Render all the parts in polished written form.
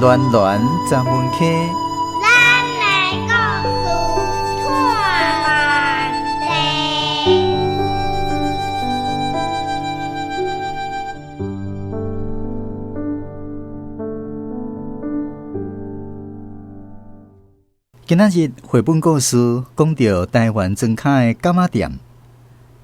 巒巒十门溪。咱的故事拖慢地。今仔日繪本故事講著台灣莊跤的柑仔店。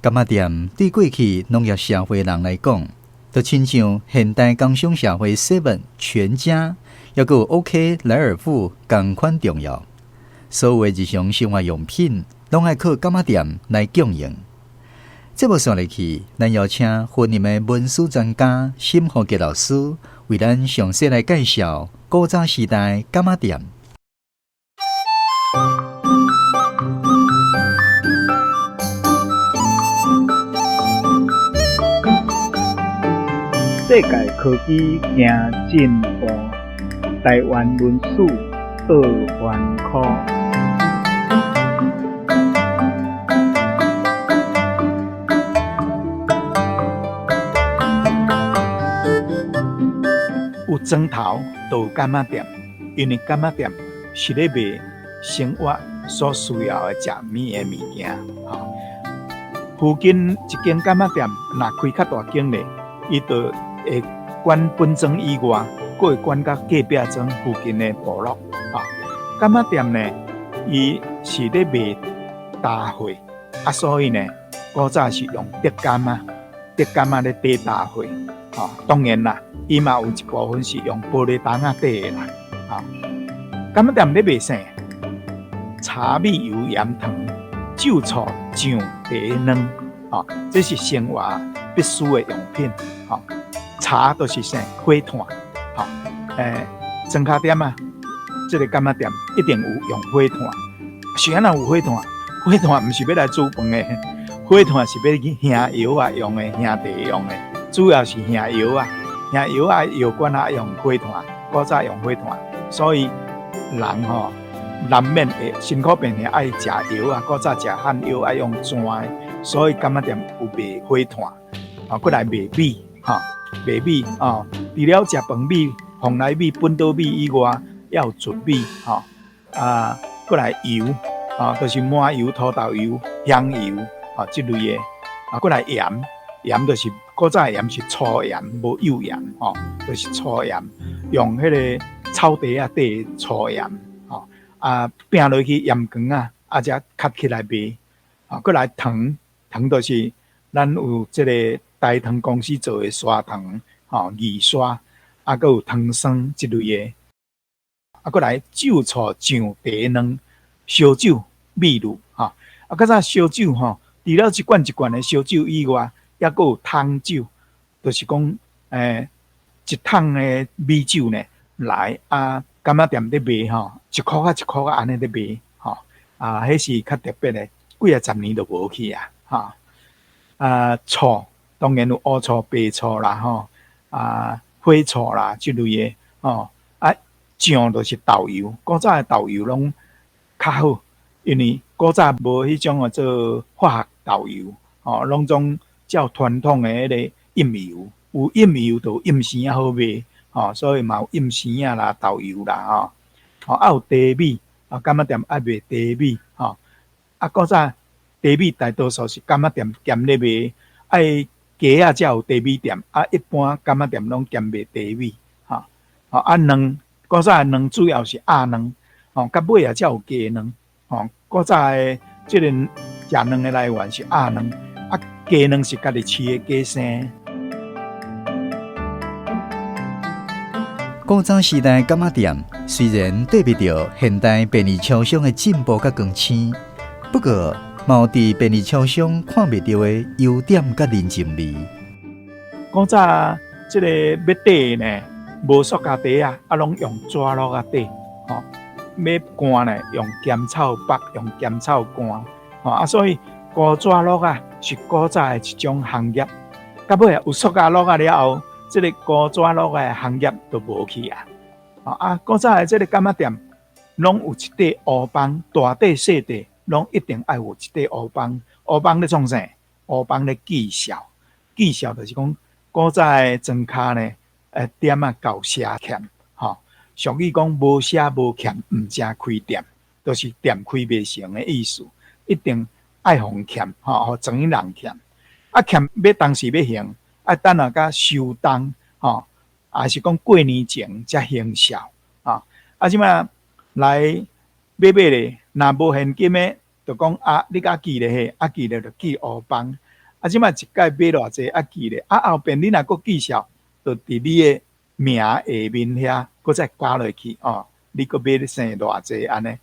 柑仔店對過去農業社會人來講，就親像現代工商社會 Seven 全家，抑閣有 OK 萊爾富仝款重要。所有的日常生活用品，攏愛靠柑仔店來供應。節目紲落去，咱邀請雲林的文史專家沈宏傑老師，為咱詳細來介紹古早時代柑仔店。世界科技行進步，台灣文史倒翻箍。有磚頭就有柑仔店，因為柑仔店是咧賣生活所需要的食物的物件。吼，附近一間柑仔店若開較大間咧，伊就會管本莊以外，閣會管到隔壁莊附近的部落。吼，柑仔店呢，伊是咧賣茶貨，啊，所以呢，古早是用竹柑仔，竹柑仔咧綴茶貨。吼，當然啦，伊嘛有一部分是用玻璃袋仔綴的啦。吼，柑仔店咧賣啥？茶米油鹽糖、酒醋醬茶卵，吼，這是生活必須的用品。吼，茶就是啥？火炭，吼，莊跤店啊，這個柑仔店一定有用火炭。是按怎有火炭？火炭毋是欲來煮飯的，火炭是欲去燃藥仔用的，燃茶用的，主要是燃藥仔，燃藥仔藥罐仔用火炭，古早用火炭，所以人吼難免會身軀病會愛食藥啊，古早食漢藥愛用磚的，所以柑仔店有賣火炭，啊，閣來賣米，吼，賣米哦，除了食飯米、蓬萊米、本島米以外，也有糯米，吼，啊，閣來油，啊，就是麻油、土豆油、香油，啊，這類的，啊，閣來鹽，鹽就是古早的鹽是粗鹽，無幼鹽，吼，就是粗鹽，用彼個草袋仔綴粗鹽，吼，啊，拚落去鹽墘仔，啊，才崁起來賣，啊，閣來糖，糖就是咱有這個台糖公司做的砂糖，吼，二砂，啊，閣有糖霜這類的，啊，閣來酒醋醬茶卵，燒酒、米露，吼，啊，較早燒酒吼，除了一罐一罐的燒酒以外，抑閣有桶酒，就是講，一桶的米酒呢來啊，柑仔店咧賣吼，一箍仔一箍仔按呢咧賣，吼，啊，彼是較特別的，幾仔十年就無去啊，吼，啊，醋當然有烏醋、白醋啦，吼，啊，火醋啦，這類的，吼，啊，醬就是豆油，古早的豆油攏較好，因為古早無彼種叫做化學豆油，吼，攏總照傳統的彼個蔭油，有蔭油就有蔭生仔好賣，吼，所以嘛有蔭生仔啦、豆油啦，吼，吼，啊有茶米，啊柑仔店愛賣茶米，吼，啊古早茶米大多數是柑仔店兼咧賣，愛街仔才有茶米店，啊一般柑仔店攏兼賣茶米，吼，吼啊卵，古早的卵主要是鴨卵，吼，到尾仔才有雞卵，吼，古早的這個食卵的來源是鴨卵，啊雞卵是家己飼的雞生。古早時代柑仔店雖然對袂著現代便利超商的進步佮更新，不過嘛有佇便利超商看袂著的優點佮人情味。古早這個欲綴呢，無塑膠袋仔，啊攏用紙箩仔綴，吼，欲乾呢用鹹草縛，用鹹草乾，吼啊，所以古紙箩仔是古早的一種行業。到尾有塑膠箩仔了後，這個古紙箩仔的行業就無去啊。啊，古早的這個柑仔店，攏有一塊烏枋，大塊細塊，攏一定愛有一塊烏枋。烏枋咧創啥？烏枋咧記數，記數就是講古早的莊跤呢，店仔厚寫欠，吼，俗語講無奢無儉，毋成開店，就是店開袂成的意思。一定愛予人欠，吼，予莊仔人欠。啊，欠欲當時欲還，愛等啊到收冬，吼，抑是講過年前才還數，吼。啊，這擺來買買咧，若無現金的，就講啊，你共記咧嘿，啊記咧就記烏枋。啊，這擺一擺買偌濟啊記咧，啊後邊你若閣記數，就佇你的名下面遐，閣再加落去哦。你閣買生偌濟按呢？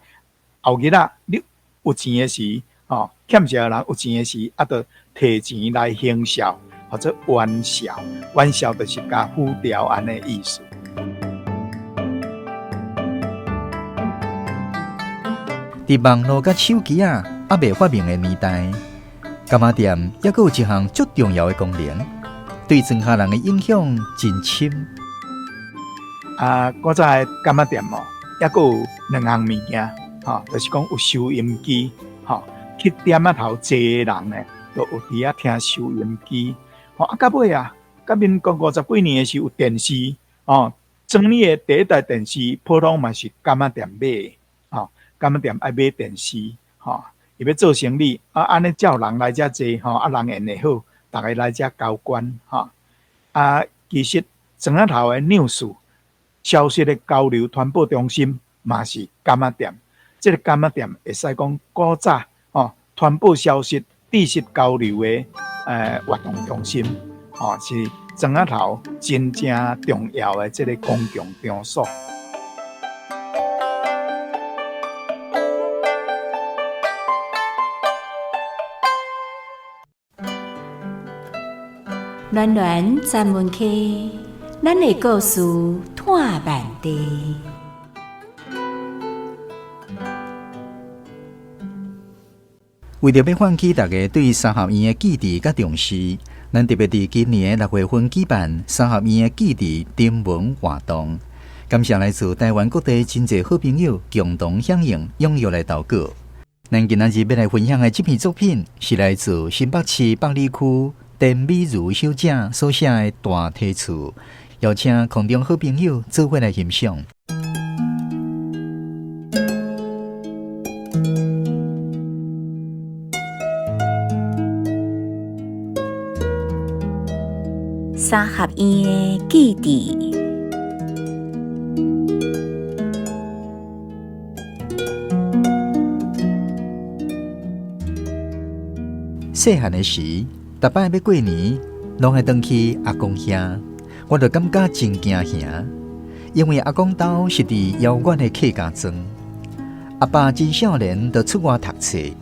後日仔你有錢的時，吼，欠債的人有錢的時，啊，就提錢來還數，或者還數，還數就是共付掉按呢意思。佇網路佮手機仔猶未發明的年代，柑仔店猶閣有一項足重要的功能，對莊跤人的影響真深。啊，古早的柑仔店哦，猶閣有兩項物件，吼，就是講有收音機，吼，去店仔頭坐的人呢，就有佇遐聽收音機。吼，啊，到尾啊，到民國五十幾年的時有電視，吼，莊裡的第一台電視，普通嘛是柑仔店買的，吼，柑仔店愛買電視，吼，伊欲做生理，啊，按呢才有人來遮坐，吼，啊，人緣會好，逐个來遮交關，吼，啊，其實莊仔頭的 news 消息的交流傳播中心嘛是柑仔店，這个柑仔店會使講古早吼傳播消息、知識交流的活動中心，吼，是莊仔頭真正重要的這个公共場所。暖暖专门溪，咱的故事湠万地。為著欲喚起大家對三合院的記憶佮重視，咱特別佇今年的六月份舉辦三合院的記憶徵文活動。感謝來自台灣各地真濟好朋友共同響應，踴躍來投稿。咱今仔日欲來分享的這篇作品，是來自新北市北里區陳美如小姐所寫的《大提厝》，邀請空中好朋友做伙來欣賞。三合院的記憶。細漢的時，逐擺欲過年，攏愛轉去阿公遐，我就感覺真驚嚇，因為阿公兜是佇遙遠的客家莊，阿爸真少年就出外讀冊，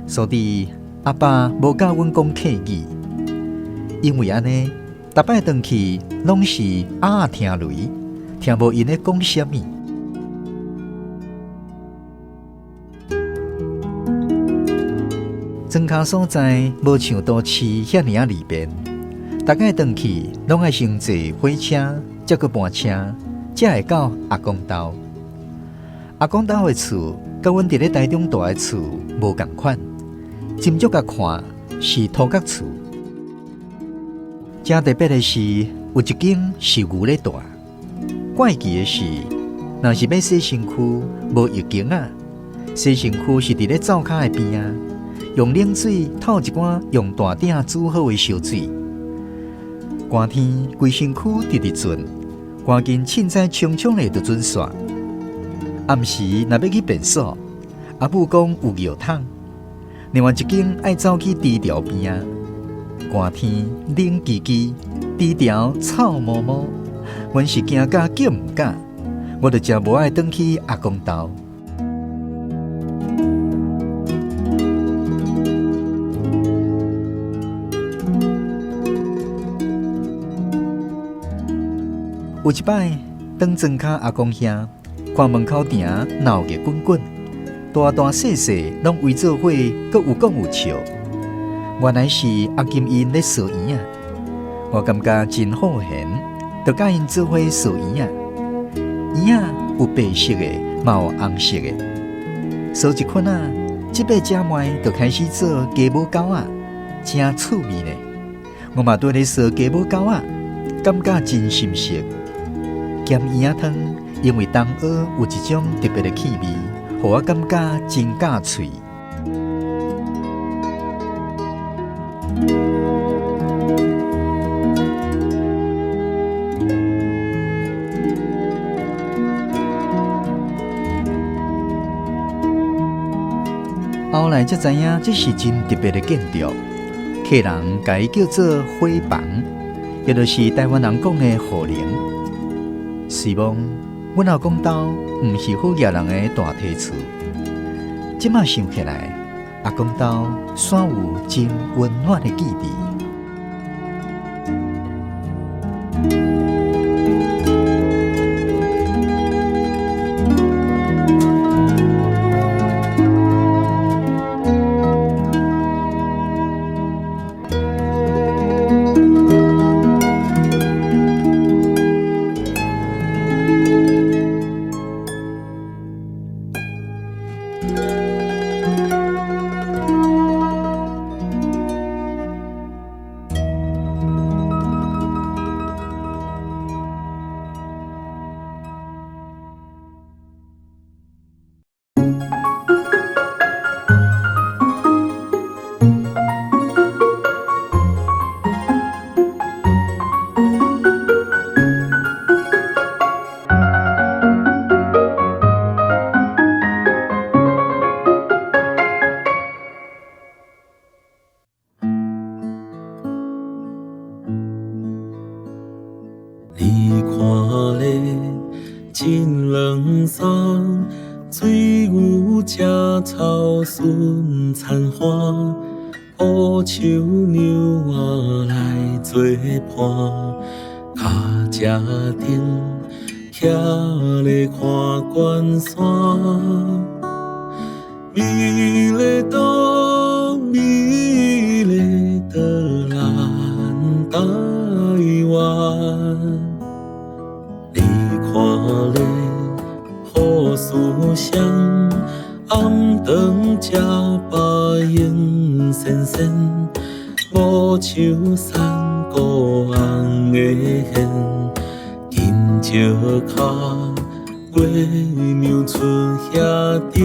所以阿爸無教阮講客語，因為按呢，逐擺轉去攏是鴨仔聽雷，聽無𪜶咧講啥物。莊跤所在無像都市遐爾仔利便，逐擺轉去攏愛先坐火車，才閣搬車，才會到阿公兜。阿公兜的厝，佮阮佇咧台中蹛的厝無仝款，斟酌共看是土角厝。誠特別的是，有一間是牛咧蹛。怪奇的是，若是欲洗身軀，無浴巾仔，洗身軀是佇咧灶跤的邊仔。用冷水透一寡用大鼎煮好的燒水，寒天規身軀直直浸，趕緊凊彩沖沖咧就準煞。暗時若欲去便所，阿母講有尿桶，另外一間愛走去池條邊仔。寒天冷吱吱，池條臭毛毛，阮是驚甲叫毋敢，我就誠無愛轉去阿公兜。有一擺，當莊跤阿公遐，看門口埕鬧熱滾滾，大大細細攏圍做伙，閣有講有笑。原來是阿金𪜶咧趖圓仔，我感覺真好閒，就佮𪜶做伙趖圓仔。圓仔有白色的，嘛有紅色的。趖一捆仔，這擺遮糜就開始做雞母狗仔，誠趣味呢。我嘛綴咧趖雞母狗仔，感覺真心適。鹹圓仔湯因為東蚵有一種特別的氣味，予我感覺真咬喙。後來才知影，這是真特別的建築，客人共伊叫做火房，也就是台灣人講的雨林。雖罔，阮阿公兜毋是好額人的大提厝，這馬想起來，阿公兜煞有真溫暖的記憶。你看咧，真冷爽，水牛食草顺田花，乌秋娘仔来做伴，跤车顶徛咧看关山，美丽岛，美丽的咱台湾。你看咧，好思想，暗顿食饱闲仙仙，无手山孤红的线，金石跤，月娘出遐顶。